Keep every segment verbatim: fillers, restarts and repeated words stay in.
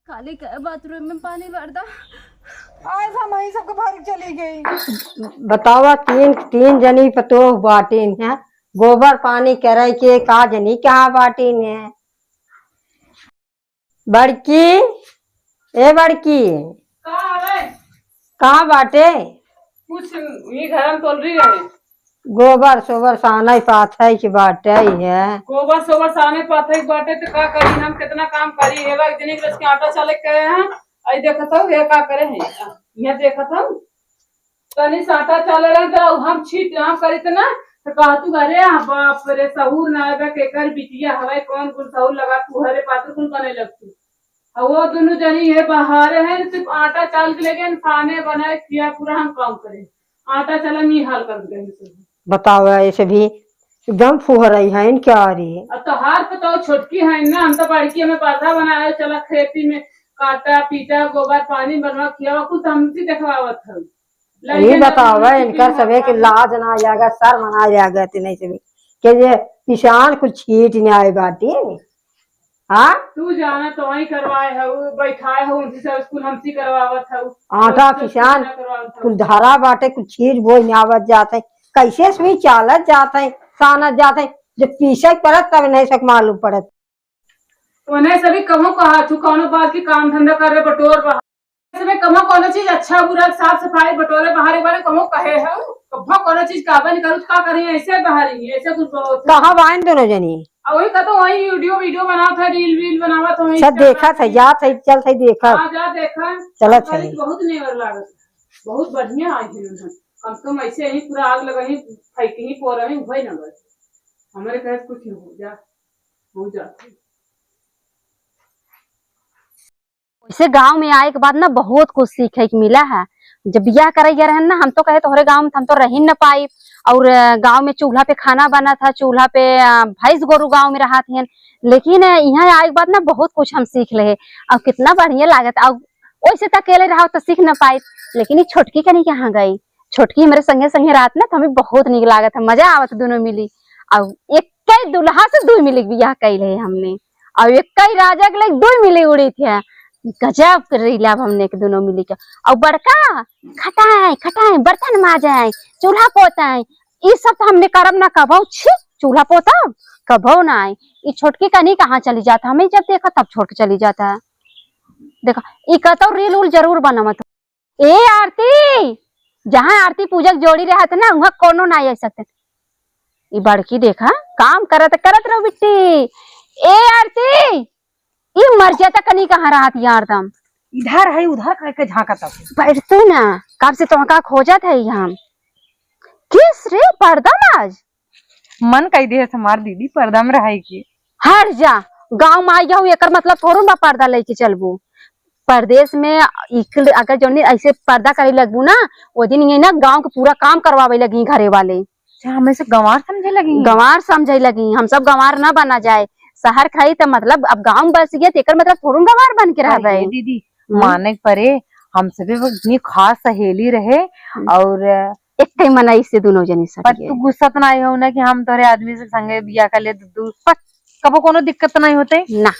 खाली क-, बाथरूम में पानी भर दा। आज हम यही सबके भर के चली गई। बतावा, तीन, तीन जनी पतोह बाटिन हैं, गोबर पानी करे के का जनी कहाँ बाटिन हैं? बड़की, ए बड़की, का हवे? कहाँ बाटे? कुछ ये घर में तोल रही रहे। गोबर सोबर साने पाथे के बाटे है। गोबर सोबर साने पाथे के बाटे तो का करी हम, कितना काम करी। हे बा, एक जने के रस के आटा चाले के कहे हैं, आई देखत हूँ ये का करे हैं, ये देखत हूँ तनी सा आटा चाले रहे तो हम छीट हम करी तो ना तो कहा तू, अरे हाँ, बाप रे, सहूर ना आवे, केकर बिटिया हवे, कौन गुण सहूर लगा तू, हरे पात्र कुल बने लगतू। और वो दोनों जनी है बाहर है, सिर्फ आटा चाल के लेके खाने बनाए, खिया पूरा हम काम करे। आटा चला नहीं हाल कर दे। बताओ, ऐसे भी एकदम फुहरई है क्या रे? अब तोहार पे तो छोटकी है ना, हम तो बड़की में बाधा बनाए, चला खेती में काटा, पीटा, गोबर, पानी बनवा, खियावा, कुछ हमसे देखवावत है। ये बताओ, इनकर सबे के लाज ना आएगा, शर्म ना आएगा, इतने से भी के ये पिसान कुल छीट ना आए बाटी। हाँ? तू जाना तो वहीं करवाए है, वो बैठाए हो, उनसे सब स्कूल हमसे करवावत है। आटा पिसान कुल धरा बाटे, कुल छीट बोई में आवत जात है। कैसे सुई चालत जात है, सानत जात है, जब पीसे के पड़त तब नहीं सक मालूम पड़त। उन्हें सभी कबो कहा तू कौनो बात की काम धंधा कर रहे बटोर बहा। इसमें कबो कौनो चीज अच्छा बुरा साफ सफाई बटोरे बहारे बारे कबो कहे है, कबो कौनो चीज काबा निकालू तो का करी, ऐसे बहारी, ऐसे कुछ बहुत है। कहाँ बाइन दोनों जनी? आ वही का तो वही वीडियो, वीडियो बनावत है, रील वील बनावत है, सब Instagram देखत है, पे। जात है, चलत है, देखत। हाँ, जा देखा। चलत हम है। कहली बहुत नेवर लागत है। बहुत बढ़िया आई है उन्हें। कम से कम ऐसे ही पूरा आग लगा ही, फेंक ही पो रहे, वही ना बस। हमारे कहे कुछ नहीं हो जा, हो जाते। वैसे गाँव में आए के बाद ना बहुत कुछ सीखे के मिला है। जब बियाह करे गए रहन ना, हम तो कहे तोहरे गाँव में हम तो रही न पाई, और अ, गाँव में चूल्हा पे खाना बनत है, चूल्हा पे अ, भैंस गोरू गाँव में रहत हैं, लेकिन अ, यहाँ आए के बाद ना बहुत कुछ हम सीख ले, और कितना बढ़िया लागत। और वैसे तो अकेले रहो तो सीख न पाई, लेकिन ये छोटकी कनी कहाँ गई? छोटकी हमरे संगे संगे रहत ना तो हमें बहुत नीक लागत है, मजा आवत दोनों मिली। और एक कई दुल्हा से दुई मिली बियाह कैले हमने, और एक कई राजा के लिए दुई मिली उड़ी थे। गजब के रीला अब हमने के दोनों मिली के। और बड़का खटाए खटाए, बर्तन माजे, चूल्हा पोते, ई सब तो हमने करब ना कबो। छी, चूल्हा पोतब कबो ना आए। ई छोटकी कनी कहाँ चली जाता, हमें जब देखा तब छोड़ के चली जाता है। देखा, ई कहता रील उल जरूर बनावत। ए आरती, जहाँ आरती पूजा के जोड़ी रहत ना, वहाँ कोनो ना आ सकते। ई बड़की देखा, काम करत करत रहो बिट्टी। ए आरती, ई मर जाता कनी कहाँ रहत यार दम। इधर है उधर करके झांकत हूँ। बैठ तू ना, कब से तुमका खोजत है हम। किस रे पर्दा माज? मन कई दिहे से हमार दीदी पर्दा में रहे के। हट जा, गाँव में आई जाऊ एकर मतलब थोड़ो बा पर्दा लेके चलबू। परदेश में इक-, अगर जौन दिन ऐसे पर्दा करे लगबू ना, वो दिन ये ना गाँव के पूरा काम करवावे लगी घरे वाले। अच्छा, हमें से गंवार समझे लगी? गंवार समझे लगी, हम सब गंवार ना बना जाए। शहर खाई त मतलब अब गाँव में बस गया, तेकर मतलब थोड़ो गंवार बन के रहबे। अरे दीदी, हम्म। माने के परे, हम सभी वो इतनी खास सहेली रहे, हम्म। और एक ठे मनई से दोनों जनी सट पर गए। तू गुस्सा तो ना हो ना कि हम तोरे आदमी से संगे बियाह कर ले, तो तू पक-, कबो कोनो दिक्कत नहीं होते? ना।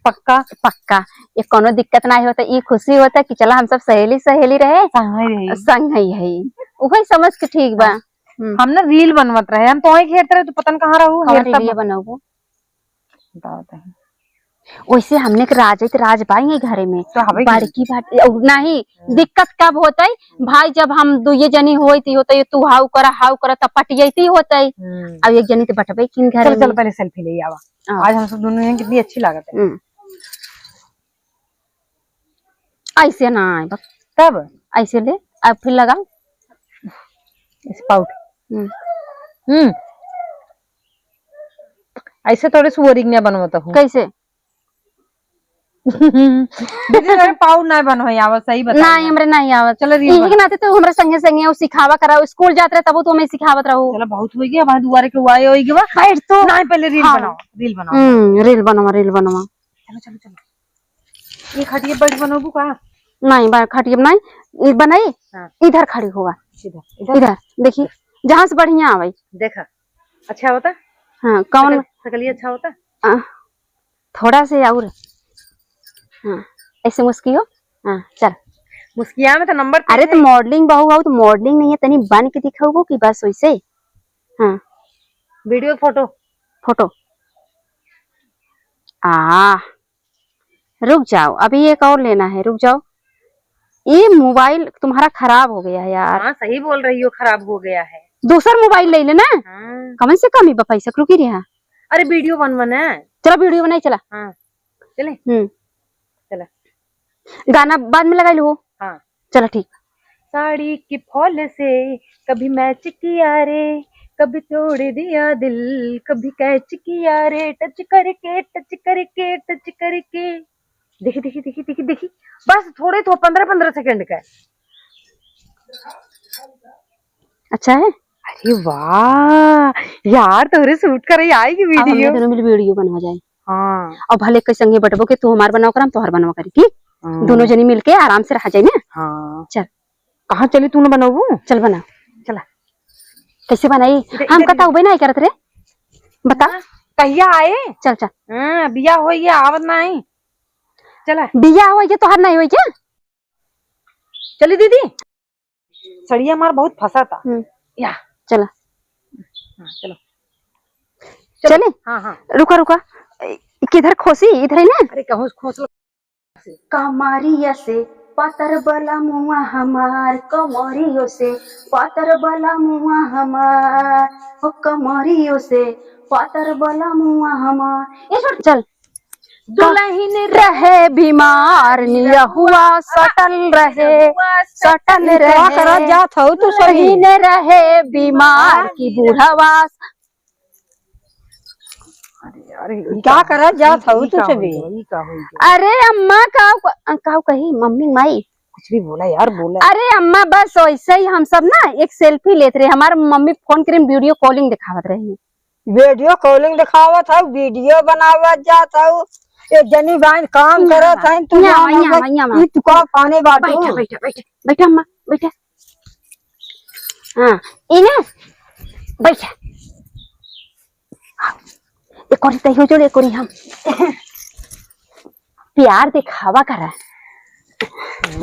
पक्का? पक्का। ये कोनो दिक्कत नहीं होता, ये खुशी होता कि चला हम सब सहेली सहेली रहे, संग ही रही। संग ही है। वही समझ के ठीक बा। हाँ। हम्म। हम ना रील बनवत रहे, हम तो वही घेरते रहे, तू पता न कहाँ रहू, कौन हेरता रील बा। बनाऊ? बतावत है। वैसे हमने के राज है, तो राज बाई है घरे में। तो हवे की? बड़की बात, अउ नहीं, हम्म। दिक्कत कब होतई? भाई, जब हम दुइये जनी होई थी, होतई, तू हाउ करा, हाउ करा, तब पटियती होतई। हम्म। अब एक जनी तो बटबे किन घरे चल, चल, में। पहले selfie ले आवा। हाँ। आज हम सब दोनों हैं, कितनी अच्छी लागत है। हम्म। ऐसे ना आए, बस। तब? ऐसे ले, अब फिर लगाओ। इस पाउट। हम्म। हम्म। ऐसे थोड़े सुअरिंग में बनवत हूँ। कैसे? दीदी, तोरे पाउर नाय बनवे आवत, सही बता। नाय, हमरे नाय आवत। चलो, रील इही के बना। नाते तू हमरे संगे संगे उ सिखावा करा, स्कूल जात रहे तब तू हमें सिखावत रहू। चलो, बहुत हो गया, हमारे दुआरे के हुआ हो गया। बैठ तू। नाय, पहले रील हाँ। बनाओ, रील बनाओ। हम्म, रील बनवा, रील बनवा। चलो, चलो, चलो। ये खटिए बैठ बनोबू का? नहीं, बा-, खटिए नहीं, ये बनाई, हाँ। इधर खड़ी हुआ। इधर, इधर। इधर, देखी, जहाँ से बढ़िया आवे। देखा, अच्छा होता? हाँ, कौन? सकल-, सकलिए अच्छा होता? आ, थोड़ा से और, हाँ, ऐसे मुस्की हो। हाँ, चल। मुस्किया में तो नंबर अरे, तीन तो है। Modeling बहू हो, तो modeling नहीं है, तनी बन के दिखाओ कि बस वैसे। हाँ। Video, photo। Photo। आ, रुक जाओ, अभी एक और लेना है, रुक जाओ। ये mobile तुम्हारा खराब हो गया है यार। हाँ, सही बोल रही हो, खराब हो गया है। दूसर mobile ले लेना। हाँ। कम से कम ही बा पैसा, रुकी रहा। अरे, video बनवाना है। चला, video बनाई, चला। हाँ, चले। हम्म। चला। गाना बाद में लगा लो। हाँ। चला, ठीक। साड़ी की फॉल से कभी मैच किया रे, कभी तोड़ दिया दिल, कभी कैच किया रे, टच करके, टच करके, टच करके। देखी, देखी, देखी, देखी, देखी, बस थोड़े तो पन्द्रह, पन्द्रह सेकंड का। अच्छा है? अरे वाह यार, तोहरे सूट करे आएगी अब हमने वीडियो। दोनों मिल वीडियो बनवा जाए। हाँ। अब भले के संगे बटबो के तू हमार बनवा कर, हम तोहर बनवा करी, ठीक? हाँ। दोनों जनी मिलके आराम से रहा जाए ना। हाँ। चल। कहाँ चली तू ना बनवू? चल बना। चला। कैसे बनाई? इधर, हम इधर, कता इधर। उबे नहीं करत रे। बता। हाँ, कहिया आए? चल, चल। हाँ, बिया होई है, आवत नहीं। चला। बिया होई है, तोहर नहीं होई क्या? चली दीदी, सड़िया हमार बहुत फंसा था। हम्म। या। चला। हाँ, चलो। चलो। चले? हाँ, हाँ। रुका, रुका। ए, किधर खोसी? इधर है ना? अरे, कहूँ खोस लो। कमरिया से पातर बला मुआ हमार, कमरियो से पातर बला मुआ हमार, ओ कमरियो से पातर बला मुआ हमार। ए छोड़। चल। दुलहिन रहे बीमार, निरहुआ सटल रहे, सटल रहे। का करत जात हऊ तू सभी? दुलहिन रहे बीमार की बुढ़वा। अरे, अरे, ई का का करत जात हऊ तू सभी? ई का हो गया? अरे अम्मा, का, का कही मम्मी माई? कुछ भी बोला यार, बोला। अरे अम्मा, बस वैसे ही हम सब ना एक selfie लेत रहे, हमार मम्मी फोन करीन video calling दिखावत रही। Video calling दिखावत हऊ, video बनावत जात हऊ। ए जनी बाइन काम करत हईन, तू यहाँ, यहाँ, यहाँ। ई तू का फाने बाटू? बैठा, बैठा, बैठा, बैठा अम्मा, बैठा। हाँ, इने बैठा। एक और तैयो जो, एक और हम प्यार दिखावा करा।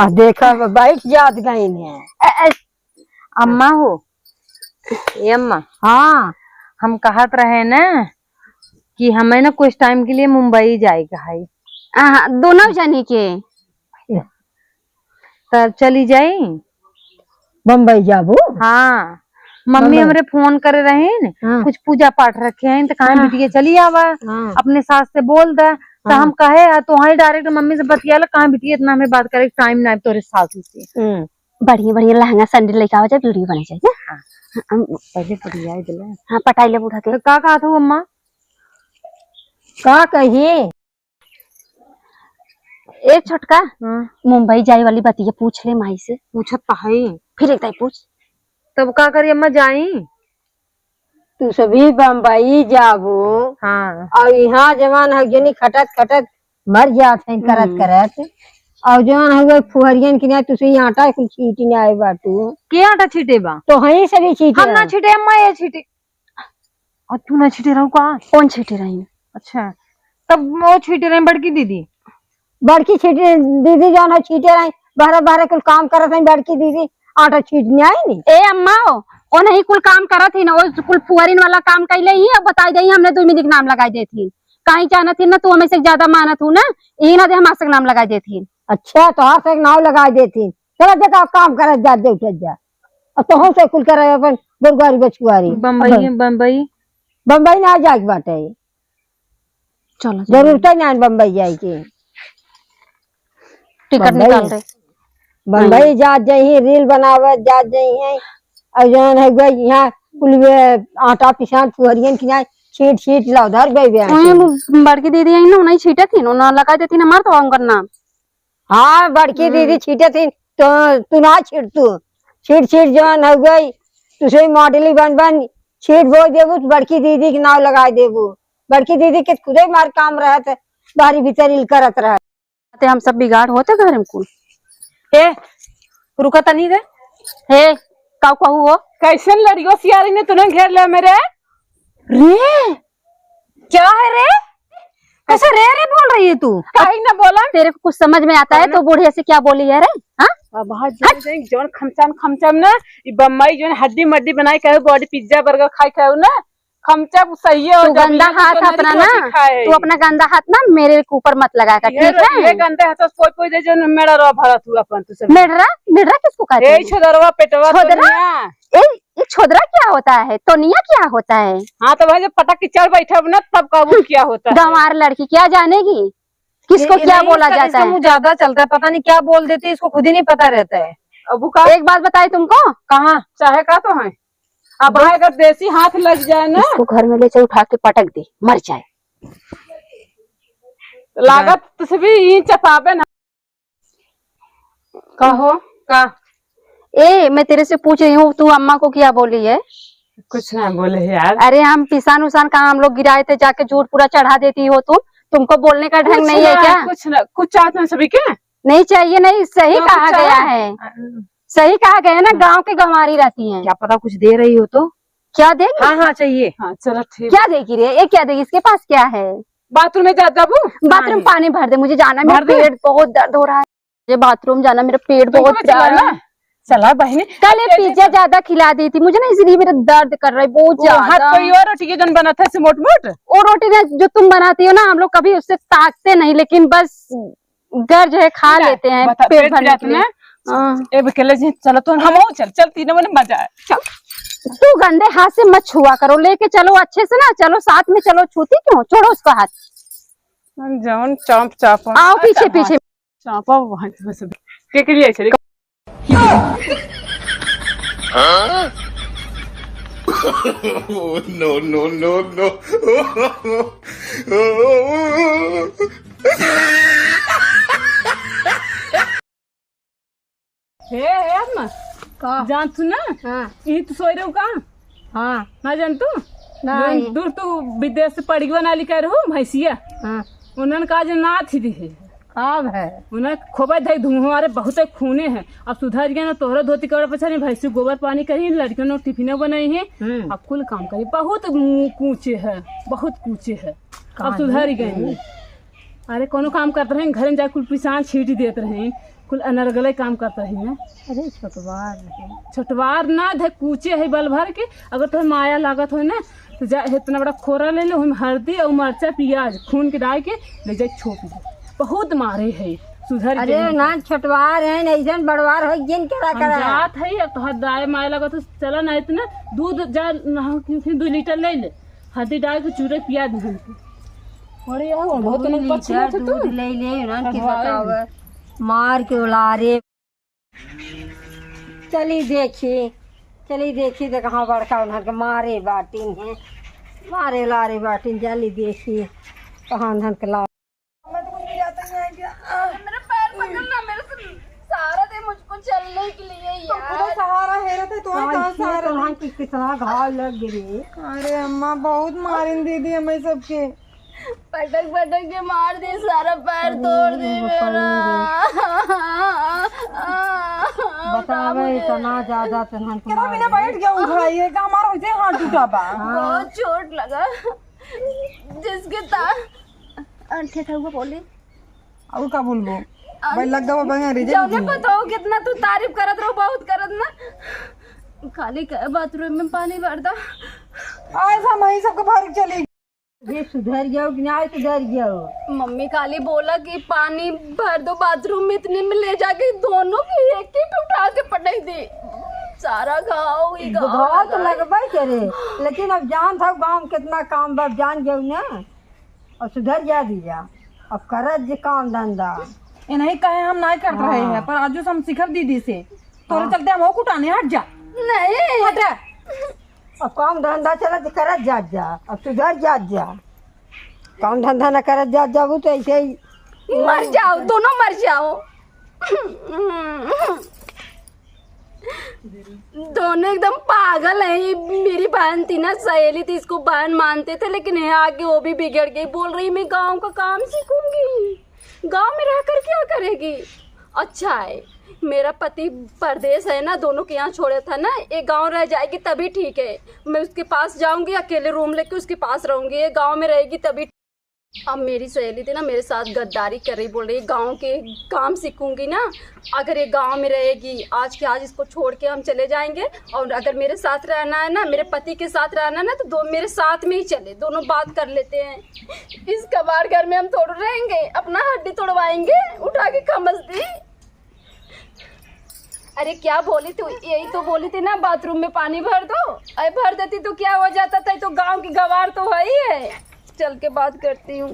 आ, देखा, बैठ जात गईन है। अ, अ, अम्मा हो, ए अम्मा। हाँ। हम कहत रहे ना कि हमें ना कुछ time के लिए मुंबई जाए का है। हाँ, दोनों जनी के। त चली जाई। बम्बई जाबू? हाँ, मम्मी बम्बई। हमरे फोन करे रहीन, हाँ। कुछ पूजा पाठ रखे हैं, त कहाँ हाँ। बिटिया चली आवा, हाँ। अपने सास से बोल दा। त हाँ। हम कहे, "आ, तो वहीं direct मम्मी से बतिया ला, कहाँ बिटिया इतना हमें बात करे, time ना तोरे सास से।" हम्म। बढ़िया, बढ़िया लहंगा sandal लेके आवा जाए, video बना जाए ना। हाँ। हम पहले पटिया दिला। हाँ, पटाई ले बूढ़ा के। तो का कहत हो अम्मा? का कही? ए छोटका, हाँ। मुंबई जाए वाली बतिया पूछ ले माई से। पूछत त है। फिर एक दाई पूछ। तब का करी अम्मा, जाई? तू सभी बम्बई जाबू। हाँ। और यहाँ जवान है जनी खटत खटत मर जात है करत हम्म। करत। और जवान है वो फुहरियन की ना, तू सही आटा कुल छीट ना आए बाटू। के आटा छीटे बा? तो हई सभी छीटे हम ना हैं। छीटे, अम्मा ये छीटे। और तू ना छीटे रहू का? कौन छीटे रही? अच्छा, तब वो छीटे रही बड़की दीदी। बड़की छीटे दीदी जौन है छीटे रही, बहरे बहरे कुल काम करत है बड़की दीदी, आटा छीटने आई नी। ए अम्मा, ओ नहीं कुल काम करत ही ना, वो कुल फुहरिन वाला काम कैले ही, अब बताई दे, हमने दुई मिनट नाम लगाई देत ही। काहे जानत ही ना, तू हमें से ज्यादा मानत हूँ ना, ई ना दे हम आज तक नाम लगाई देत ही। अच्छा, तो आज तक नाम लगाई देत ही। चला जा, काम करत जा, जा, उठत जा। अब तो हम से कुल करे अपन गोरगारी बछुआरी। बम्बई, अब बम्बई। बम्बई ना जाए के बाटे। चलो, चलो। जरूरत है ना बम्बई जाए के। टिकट बम्बई। निकाल दे। बम्बई हम्म। जात जाई, reel बनावत जात जाई है। और जौन है गई यहाँ कुल वे आटा पिसान फुहरियन की ना छीट छीट ला उधर गई बे वहीं आके। वो बड़की दीदी आई ना, उन्हें छीटत ही ना, उन्हें लगा देती ना, मार तो उनकर नाम। हाँ, बड़की हम्म। दीदी छीटत ही, तो तू ना छीट तू। छीट छीट जौन हो गई, तू से modeling बन बन छीट बोल देबू, तो बड़की दीदी के नाम लगाई देबू। बड़की दीदी के खुदे मार काम रहत, बाहरी भीतर इल करत रहत। ते हम सब बिगाड़ होते घर में कुल। हे, रुका तनी रे। हे, काऊ कहू हो? कैसन लड़ियो सियारी ने तूने घेर लिया मेरे? रे, क्या है रे? कैसे रे रे बोल रही है तू? काहे ना बोला? तेरे को कुछ समझ में आता है तो बुढ़िया से क्या बोली है रे? हाँ? अब हाँ, जो जौन खमचम खमचम ना, ई बम्बई जौन हड्डी मड्डी बनाई कहे, बॉडी पिज्जा बर्गर खाई कहे ना, खमचम सही है। तू गंदा हाथ अपना ना, तू अपना गंदा हाथ ना मेरे ऊपर मत लगा कर, ठीक है? ये गंदे हाथ से कोई कोई दे जो मेरा रो भरत हुआ अपन तू सब। मेढरा, मेढरा किसको कहते हैं? ए छोदरवा पेटवा छोदरा? ए, ये छोदरा क्या होता है? तोनिया क्या होता है? हाँ, तो भाई, जब पटक के चढ़ बैठे ना, तब काबू क्या होता है? गंवार लड़की क्या जानेगी किसको ये, ये क्या नहीं, बोला इसका, जाता इसका है? मुंह ज्यादा चलता है, पता नहीं क्या बोल देती है, इसको खुद ही नहीं पता रहता है। अब वो का एक बात बताए तुमको? कहाँ? चाहे का तो है, अब आए अगर देसी हाथ लग जाए ना, इसको घर में ले चल, उठा के पटक दे, मर जाए। लागत तुझसे भी ई चपावे ना। का हो? का? ए, मैं तेरे से पूछ रही हूँ, तू अम्मा को क्या बोली है? कुछ ना बोले यार। अरे, हम पिसान उसान कहाँ हम लोग गिराए थे, जाके झूठ पूरा चढ़ा देती हो तुम। तुमको बोलने का ढंग कुछ नहीं है ना, क्या? कुछ ना, कुछ चाहते हैं सभी के? नहीं चाहिए, नहीं, सही तो कहा कुछ गया चाहे? है। सही कहा गया है ना, हाँ। गाँव के गंवारी रहती हैं। क्या पता कुछ दे रही हो तो। क्या देगी? हाँ, हाँ, चाहिए। हाँ, चलो ठीक। क्या देगी रे? ये क्या देगी? इसके पास क्या है? बाथरूम में जा, जाबू? बाथरूम नहीं। पानी भर दे, मुझे जाना है, मेरा भर दे? पेट बहुत दर्द हो रहा है। मुझे बाथरूम जाना, मेरा पेट तुमको बहुत भी चला पिराया ना? है। चला बहिनी। कल ये अब पिज्जा कैसे ज्यादा खिला दी थी मुझे ना, इसलिए मेरा दर्द कर रहा है बहुत वो हाथ ज्यादा। कोई और रोटी के जौन बनाता है से मोट मोट? वो रोटी ना जो तुम बनाती हो ना, हम लोग कभी उससे ताकते नहीं, लेकिन बस गर्ज है, खा ना, लेते हैं बता, पेट पेट भरने पिरात के लिए। ना? हाँ। ए, अकेले जी, चलो तो हम चल, चल, तीनों में मजा आए। चल। तू गंदे हाथ से मत छुआ करो, लेके चलो अच्छे से ना, चलो साथ में चलो, छूती क्यों? छोड़ो उसका हाथ। जौन चाप चाप। आओ अरे पीछे, पीछे। चापा वहाँ से बस। के, के लिए चले? Oh, no, no, no, no। हे, हे अम्मा। का? जान तू ना? हाँ। ई तू सोई रहू का? हाँ। ना जान तू? नहीं। जौन दूर तू विदेश से पड़गवा ना लिकर रहू, भैंसिया। हाँ। उन्हन का जे ना थी दिहे। का भय? उन्हन खोबे धई धुआं, अरे बहुते खूने है। अब सुधर गए ना, तोहरा धोती कपड़ा पछा नहीं, भैंसी गोबर पानी करी, लड़कियों ने टिफिन बनाई है। हम्म। अब कुल काम करी, बहुत मु-, कूचे है, बहुत कूचे है। अब सुधर गए। अरे, कौनो काम करत रहे, घर में जाके कुल पिसान छीट देत रहे, कुल अनर्गले काम करत रहे ना। अरे, छोटवार रहे। छोटवार ना, धे कूचे है बल भर के। अगर तोहे माया लागत होय ना, तो जा, इतना बड़ा खोरा ले लो, हम हल्दी और मरचा, प्याज, खून के डाल के ले जाए, छोप दे। बहुत मारे है, सुधर अरे गए। ना, छोटवार है, नहीं जन बड़वार हो, जिन करा हम करा। जात है, अब तोहर दाए माया लागत हो, चला ना, इतना दूध जा, नहा, क्योंकि दो लीटर ले ले। हल्दी डाल के चूरे पिया दे हमको। अरे यार, बहुत दो लोग पछुआ लीटर थे तू। दूध ले ले, उन्हन के हटवाए बतावे। मार के उलारे। चली देखी, चली देखी, देख, हाँ, बड़का उन्हन के मारे बाटिन है, मारे उलारे बाटिन, चली देखी, कहाँ उन्हन के ला। मैं तो कुछ नहीं आता यहाँ क्या? मेरा पैर पकड़ ना, मेरे से सहारा दे मुझको चलने के लिए तो खुदा यार। सहारा है रहता है, तो कहाँ सहारा दे? कि कितना घाव लग गए। अरे अम्मा, बहुत मारिन दीदी हमें सबके। पटक पटक के मार दे, सारा पैर तोड़ दे मेरा। बतावे इतना ज्यादा तो हम कितना बिना बैठ गया उठाइए, का हमारा वैसे हाथ टूटा बा। बहुत चोट लगा, जिसके ता-, अंठे था वो बोले। और का बोलबो? अन-, भाई लग गवा बंगा रे, जौने जल्दी। बताओ कितना तू तारीफ करत रहो, बहुत करत ना। खाली क-, बाथरूम में पानी भर दो। आज हम यही सबको भर के चली। ये सुधर जाओ कि ना सुधर जाओ? मम्मी खाली बोला कि पानी भर दो बाथरूम में, इतने में ले जाके दोनों की एक एक उठा के पटक दी। सारा घाव ही घाव घाव तो लगा। लगबे करे, लेकिन अब जान था गाँव में कितना काम बा, अब जान जाओ ना। और सुधर जा दीजा, अब करत जे काम धंधा। ये नहीं कहे हम नहीं करत रहे हैं, हाँ। पर आजू से हम सिखर दीदी से, तोरे हाँ। चलते हम हो कुटाने, हट जा। नहीं। हट। अब काम धंधा चलत करत जात जा, अब सुधर जात जा। काम धंधा न करत जात जाबू तो ऐसे ही मर जाओ, दोनों मर जाओ। दोनों एकदम पागल हैं। ये मेरी बहन थी ना, सहेली थी, इसको बहन मानते थे, लेकिन यहाँ आके वो भी बिगड़ गई। बोल रही, "मैं गाँव का काम सीखूंगी, गाँव में रहकर क्या करेगी?" अच्छा है, मेरा पति परदेश है ना, दोनों के यहाँ छोड़ा था ना, ये गाँव रह जाएगी तभी ठीक है। मैं उसके पास जाऊंगी, अकेले रूम लेके उसके पास रहूंगी, ये गाँव में रहेगी तभी अब मेरी सहेली थी ना, मेरे साथ गद्दारी कर रही, बोल रही गाँव के काम सीखूंगी ना, अगर ये गांव में रहेगी, आज के आज इसको छोड़ के हम चले जाएंगे, और अगर मेरे साथ रहना है ना, मेरे पति के साथ रहना है ना, तो दो मेरे साथ में ही चले, दोनों बात कर लेते हैं। इस कबाड़ घर में हम थोड़ो रहेंगे, अपना हड्डी तोड़वाएंगे, उठा के खमस दी। अरे क्या बोली तू, यही तो बोली थी ना, बाथरूम में पानी भर दो। अरे भर देती तो क्या हो जाता था, ये तो गांव की गवार तो है ही है। चल के बात करती हूँ।